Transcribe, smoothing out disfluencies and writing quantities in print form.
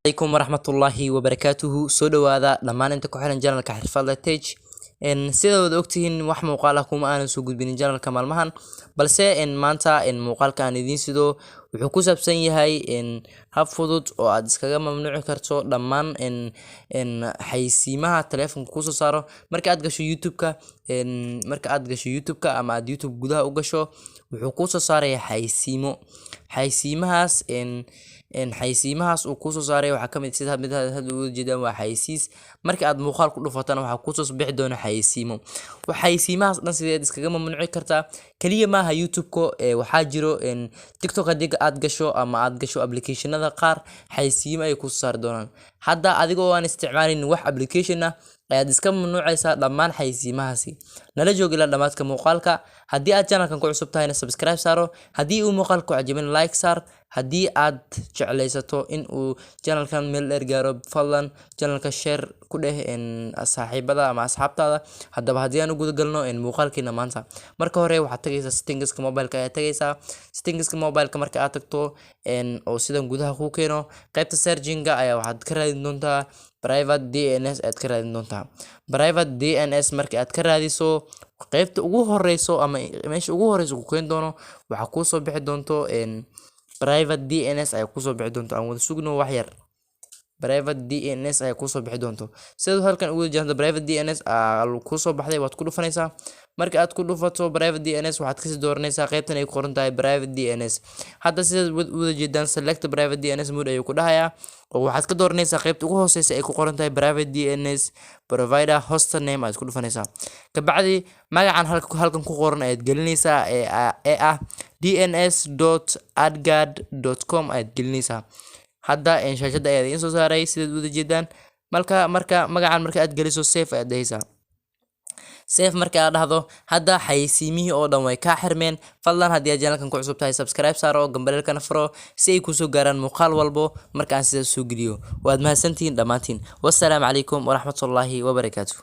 Calaykum waraxmatullaahi wabarakaatuhu. Soo dhawaada dhammaan inta ku xiran channelka Xirfadle Tech. Sida wada ogtihiin, wax muuqaal ah kuma aanan soo gudbinin channelka maalmahan, balse maanta muuqaalka aan idiin sido wuxuu ku saabsan yahay hab fudud oo aad iskaga mamnuuci karto dhammaan xayeysiimaha taleefanka kusoo saaro marka aad gasho YouTube-ka. Marka aad gasho YouTube-ka ama aad YouTube gudaha u gasho, wuxuu kusoo saaraya xayeysiimo. Xayeysiimahaas uu kusoo saaray waxaa kamid, sida mid hadda uga jeedaan, waa xayeysiis. Marka aad muuqaal ku dhufatana, waxaa kusoo bixi doona xayeysiimo. Xayeysiimahaas dhan sideed iskaga mamnuuci kartaa? Kaliya maaha YouTube-ka, ee waxaa jiro TikTok. Haddii aad gasho ama aad gasho applicationada qaar, xayeysiimo ay kusoo saari doonaan. Hadda adiga oo aan isticmaalin wax application ah ayaad iska mamnuucaysaa dhammaan xayeysiimahaasi. Nala joog ilaa dhammaadka muuqaalka. Haddii aad channelkan ku cusub tahayna, subscribe saaro. Haddii uu muuqaalka ku cajabin, like saar. Haddii aad jeclaysato in uu channelkan meel dheer gaaro, fadlan channelka share ku dheh saaxiibada ama asxaabtaada. Haddaba, haddii aan u guda galno muuqaalkeena maanta, marka hore waxaad tagaysaa settingska mobile-ka ayaad tagaysaa. Settingska mobile-ka marka aad tagto oo sidan gudaha kuu keeno, qaybta searchinga ayaa waxaad ka raadin doontaa private DNS ayaad ka raadin doontaa. Private DNS marka aad ka raadiso, qaybta ugu horeyso ama meesha ugu horeyso ku keeni doono, waxaa kuusoo bixi doonto private DNS ayaa kusoo bixi doonto. Aan wada sugno wax yar. Private DNS ayaa kusoo bixi doonto, sida halkan ugu jeedo. Private DNS aa kusoo baxday, waad ku dhufanaysaa. Marka aad ku dhufato private DNS, waxaad kasii dooranaysaa qaybtan ay ku qoran tahay private DNS. Hadda sidaad wada jeedaan, "Select private DNS mode" ayuu ku dhahayaa, oo waxaad ka dooranaysaa qaybta ugu hooseysa ay ku qoran tahay "Private DNS provider host name" ayaad ku dhufanaysaa. Kabacdi magacan halkan ku qoran ayaad gelinaysaa ee ah dns.adguard.com ayaad gelinaysaa. Hadda shaashada ayaa idiin soo saaray, sidaad wada jeedaan. Marka magacan marka aad geliso, save ayaad dhehaysaa. Save marka aad dhahdo, hadda xayeysiimihii oo dhan way kaa xirmeen. Fadlan, haddii aad channelkan ku cusub tahay, subscribe saaro, gambaleelkana furo si ay kusoo gaaraan muuqaal walbo marka aan sidaas soo geliyo. Waad mahadsantihiin dhammaantiin. Wassalaamu calaykum waraxmatullaahi wabarakaatu.